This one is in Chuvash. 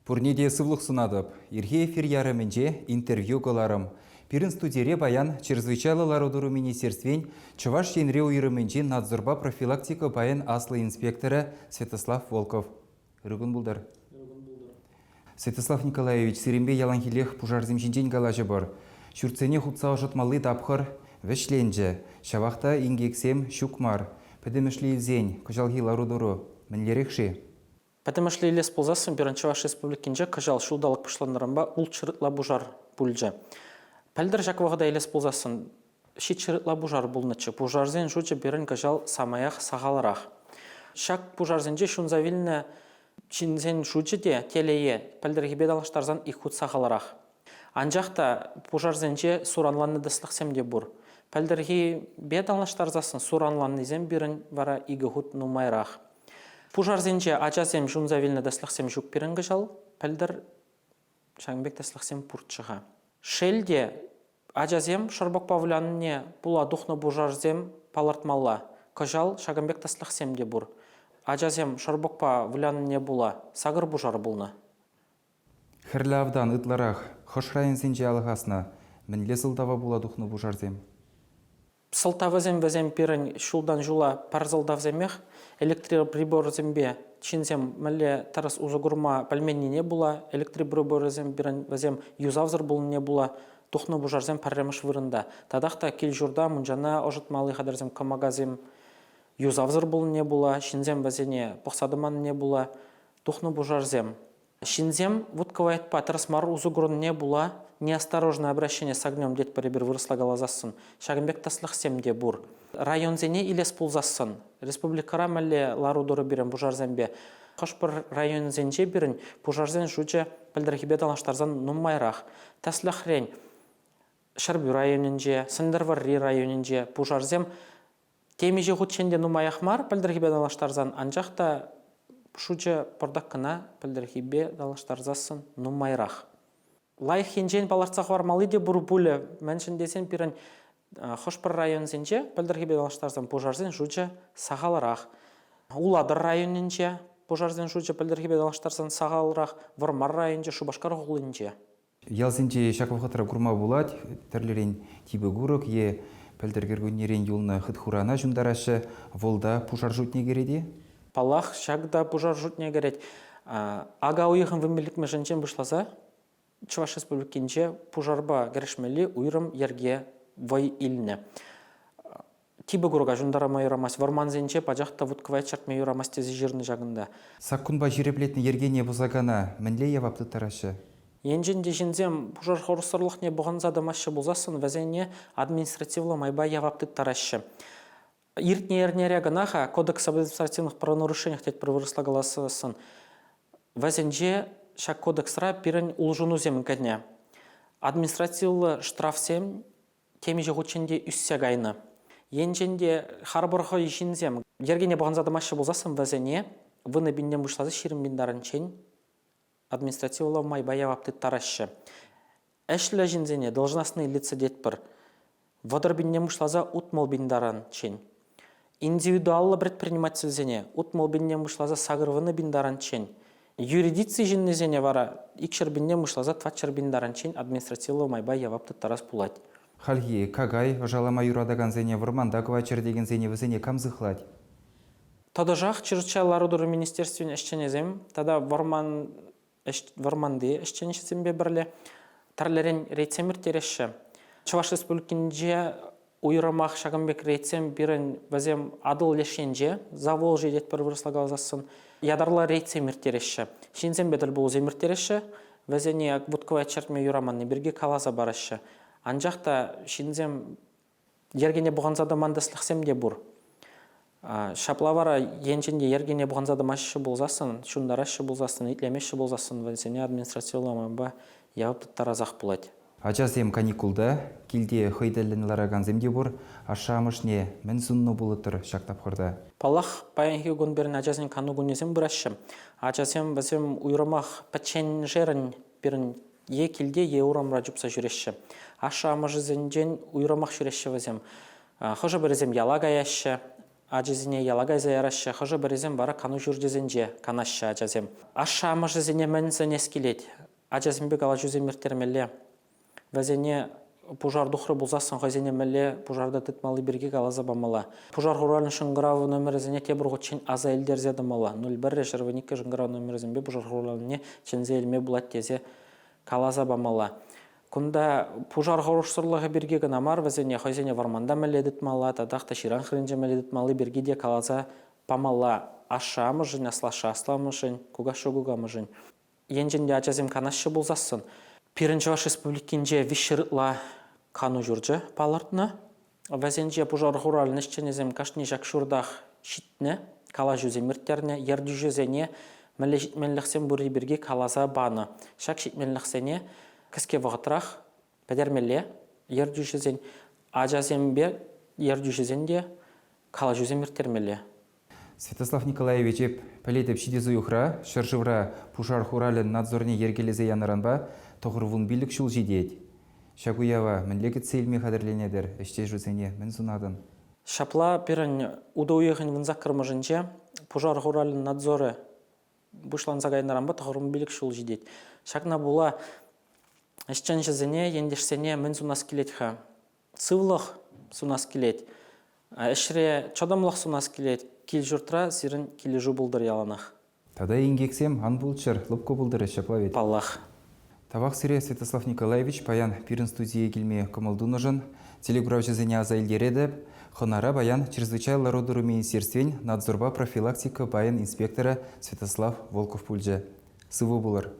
Пурне те сывлӑх сунатӑп. Ирхи эфир ярӑмӗнче интервью кӑларӑм. Пирӗн студире паян Чрезвычайлӑ лару-тӑру министерствин Чӑваш Енри уйрӑмӗнчи надзорпа профилактика пайӗн аслӑ инспекторӗ Святослав Волков. Ырӑ кун пултӑр. Святослав Николаевич, сирӗнпе яланхиллех пушарсем ҫинчен калаҫӑпӑр. Ҫуртсене хутса ӑшӑтмалли тапхӑр вӗҫленчӗ. Ҫавах та инкексем ҫук мар. Пӗтӗмӗшле илсен, кӑҫалхи лару-тӑру мӗнлерех-ши? Пӗтӗмӗшле илес пулсассӑн пирӗн Чӑваш Республикинче кӑҫал ҫулталӑк пуҫланнӑранпа ултҫӗр ытла пушар пулчӗ. Пӗлтӗр ҫак вӑхӑта илес пулсассӑн ҫичҫӗр ытла пушар пулнӑччӗ. Пушарсен шучӗ пирӗн кӑҫал самаях сахалрах. Ҫак пушарсенче ҫунса вилнӗ ҫынсен шучӗ те телее пӗлтӗрхипе танлаштарсан ик хут сахалрах. Анчах та пушарсенче суранланнӑ тӗслӗхсем те пур. Пӗлтӗрхипе танлаштарсассӑн суранланнисем пирӗн вара икӗ хут нумайрах. Пушарсенче ачасем ҫунса вилнӗ тӗслӗхсем ҫук пирӗн кӑҫал. Пӗлтӗр ҫакӑн пек тӗслӗхсем пурччӗ-ха. Шел те, ачасем шӑрпӑкпа вылянине пула тухнӑ пушарсем палӑртмалла. Кӑҫал ҫакӑн пек тӗслӗхсем те пур. Ачасем шӑрпӑкпа вылянине пула сакӑр пушар пулнӑ. Хӗрлӗ автан ытларах хӑш районсенче алхаснӑ? Мӗнле сӑлтава пула тухнӑ пушарсем? Сӑлтавӗсем вӗсем пирӗн ҫултан ҫула пӗр сӑлтавсемех. Электроприборсемпе ҫынсем мӗнле тӗрӗс усӑ курма пӗлменнине пула, электроприборӗсем пирӗн вӗсем юсавсӑр пулнине пула тухнӑ пушарсем пӗрремӗш вырӑнта. Татах та кил-ҫурта, мунчана ӑшӑтмалли хатӗрсем, кӑмакасем юсавсӑр пулнине пула, ҫынсем вӗсене пӑхса тӑманнине пула тухнӑ пушарсем. Ҫынсем вут-кӑвайтпа тӗрӗс мар усӑ курнине пула неосторожное обращение с огнем тетпӗр эпир вырӑсла каласассӑн. Ҫакӑн пек тӗслӗхсем те пур. Районсене илес пулсассӑн, республикӑра мӗнле лару-тӑру пирӗн пушарсемпе? Хӑш-пӗр районсенче пирӗн пушарсен шучӗ пӗлтӗрхипе танлаштарсан нумайрах. Тӗслӗхрен, Ҫӗрпӳ районӗнче, Сӗнтӗрвӑрри районӗнче пушарсем Темиҫе хутчен те нумаях мар пӗлтӗрхипе танлаштарсан, анчах та шучӗ пӑртак кӑна пӗлтӗрхипе танлаштарсассӑн нумайрах. Лайӑх енчен палӑртса хӑвармалли те пур пулӗ, мӗншӗн тесен пирӗн хӑш-пӗр районсенче пӗлтӗрхипе танлаштарсан пушарсен шучӗ сахалрах. Улатӑр районӗнче пушарсен шучӗ пӗлтӗрхипе танлаштарсан сахалрах, Вӑрмар районӗнче, Шупашкар хулинче. Ялсенче ҫак вӑхӑтра курма пулать, тӗрлӗрен типӗ курӑк е пӗлтӗр кӗркуннерен юлнӑ хыт-хурана ҫунтараҫҫӗ. Вӑл та пушар шутне кӗрет-и? Паллах, ҫакӑ та пушар шутне кӗрет. Ака уйӑхӗн вунпиллӗкмӗшӗнчен пуҫласа Чӑваш Республикинче пушарпа кӗрешмелли уйрӑм йӗрке вӑй илнӗ. Типӗ курӑка ҫунтарма юрамасть, вӑрмансенче пачах та вут-кӑвайт чӗртме юрамасть тесе ҫырнӑ ҫакӑнта. Саккунпа ҫирӗплетнӗ йӗркене пӑсакана мӗнле явап тыттараҫҫӗ? Енчен те ҫынсем пушар хӑрушсӑрлӑхне пӑхӑнса тӑмаҫҫӗ пулсассӑн вӗсене административлӑ майпа явап тыттараҫҫӗ. Иртнӗ эрнере кӑна-ха Кодекс об административных правонарушениях тетпӗр вырӑсла каласассӑн, вӗсенче ҫак кодексра пирӗн улшӑнусем кӗнӗ. Административлӑ штрафсем темиҫе хутчен те ӳссе кайнӑ. Енчен те харпӑр хӑй ҫынсем йӗркене пӑхӑнса тӑмаҫҫӗ пулсассӑн вӗсене вунӑ пинтен пуҫласа 20 пин таранччен административлӑ майпа явап тыттараҫҫӗ. Ӗҫлӗ ҫынсене должностные лица тетпӗр. 30 пинтен пуҫласа 60 пин таранччен. Индивидуаллӑ предпринимательсене 60 пинтен пуҫласа 80 пин таранччен. Юридици ҫыннисене вара икҫӗр пинтен пуҫласа тӑватҫӗр пин таранччен административлӑ майпа явап тыттарас пулать. Хальхи какай ӑшалама юратакансене вӑрманта кӑвайт чӗртекенсене вӗсене кам сыхлать? Тӑтӑшах Чрезвычайлӑ лару-тӑру министерствин ӗҫченӗсем тата вӑрман вӑрманти ӗҫченҫӗсемпе пӗрле тӗрлӗрен рейдсем ирттереҫҫӗ. Чӑваш Республикинче уйрӑмах ҫакӑн пек рейдсем пирӗн вӗсем Атӑл леш енче, Заволжье тетпӗр вырӑсла каласассӑн, ятарлӑ рейдсем ирттереҫҫӗ. Ҫынсемпе тӗл пулусем ирттереҫҫӗ, вӗсене вут-кӑвайт чӗртме юраманни пирки каласа параҫҫӗ. Анчах та ҫынсем Йӗркене пӑхӑнса тӑман тӗслӗхсем те пур. Ҫапла вара енчен те йӗркене пӑхӑнса тӑмаҫҫӗ пулсассӑн, ҫунтараҫҫӗ пулсассӑн, итлемеҫҫӗ пулсассӑн вӗсене административлӑ майпа явап тыттарасах пулать. Ачасем каникулта, килте хӑй тӗллӗн ларакансем те пур. Ашшӗ-амӑшне мӗн суннӑ пулӑттӑр ҫак тапхӑрта? Паллах, паянхи кун пирӗн ачасен кану кунӗсем пыраҫҫӗ. Ачасем вӗсем уйрӑмах пӗчченшерӗн пирӗн е килте, е урамра чупса ҫӳреҫҫӗ. Ашшӗ-амӑшӗсенчен уйрӑмах ҫӳреҫҫӗ вӗсем. Хӑшӗ-пӗрисем яла каяҫҫӗ. ачисене яла кайса яраҫҫӗ, хӑшӗ-пӗрисем вара кану ҫурчӗсенче канаҫҫӗ ачасем. Ашшӗ-амӑшӗсене мӗн сӗнес килет? Ачасемпе калаҫусем ирттермелле. Вӗсене пушар тухрӗ пулсассӑн хӑйсене мӗнле пушарта тытмалли пирки каласа памалла. Пушар хуралӗн шӑнкӑрав номерӗсене тепӗр хутчен аса илтерсе тӑмалла. 01 112 шӑнкӑрав номерӗсемпе пушар хуралне чӗнсе илме пулать тесе каласа памалла. Кунта пушар хӑрушсӑрлӑхӗ пирки кӑна мар, вӗсене хӑйсене вӑрманта мӗнле тытмалла, татах та ҫыран хырӗнче мӗнле тытмалли пирки те каласа памалла ашшӗ-амӑшӗн, аслашшӗ-асламӑшӗн, кукашшӗ-кукамӑшӗн. Енчен те ачасем канаҫҫӗ пулсассӑн, пирӗн Чӑваш Республикинче 300 ытла кану ҫурчӗ палӑртнӑ. Вӗсенче пушар хуралӗн ӗҫченӗсем кашни ҫак ҫуртах ҫитнӗ, калаҫусем ирттернӗ, ертӳҫӗсене мӗнле ҫитменлӗхсем пурри пирки каласа панӑ. Ҫак ҫитменлӗхсене кӗске вӑхӑтрах пӗтермелле ертӳҫӗсен, ачасемпе ертӳҫӗсен те калаҫусем ирттермелле. Святослав Николаевич, эп пӗлетӗп ҫитес уйӑхра ҫӗршывра пушар хуралӗн надзорне йӗркелесе янӑранпа 95 ҫул ҫитет. Ҫак уява мӗнле кӗтсе илме хатӗрленетӗр, ӗҫтешӳсене мӗн сунатӑн? Ҫапла пирӗн утӑ уйӑхӗн 18-мӗшӗнче пушар хуралӗн надзорӗ пуҫланса кайнӑранпа 95 ҫул ҫитет. Ҫакна пула ӗҫченҫӗсене, ентешсене мӗн сунас килет-ха? Сывлӑх сунас килет, ӗҫре чӑтӑмлӑх сунас килет, кил-ҫуртра сирӗн килӗшӳ пултӑр яланах. Тата инкексем ан пулччӑр, лӑпкӑ пултӑр ҫапла вӗт? Паллах. Тавах сире, Святослав Николаевич, паян пирӗн студие килме кӑмӑл тунӑшӑн. Телекуравҫӑсене аса илтеретӗп, хӑнара паян Чрезвычайлӑ лару-тӑру министерствин надзорпа профилактика пайӗн инспекторӗ Святослав Волков пулчӗ. Сывӑ пулӑр.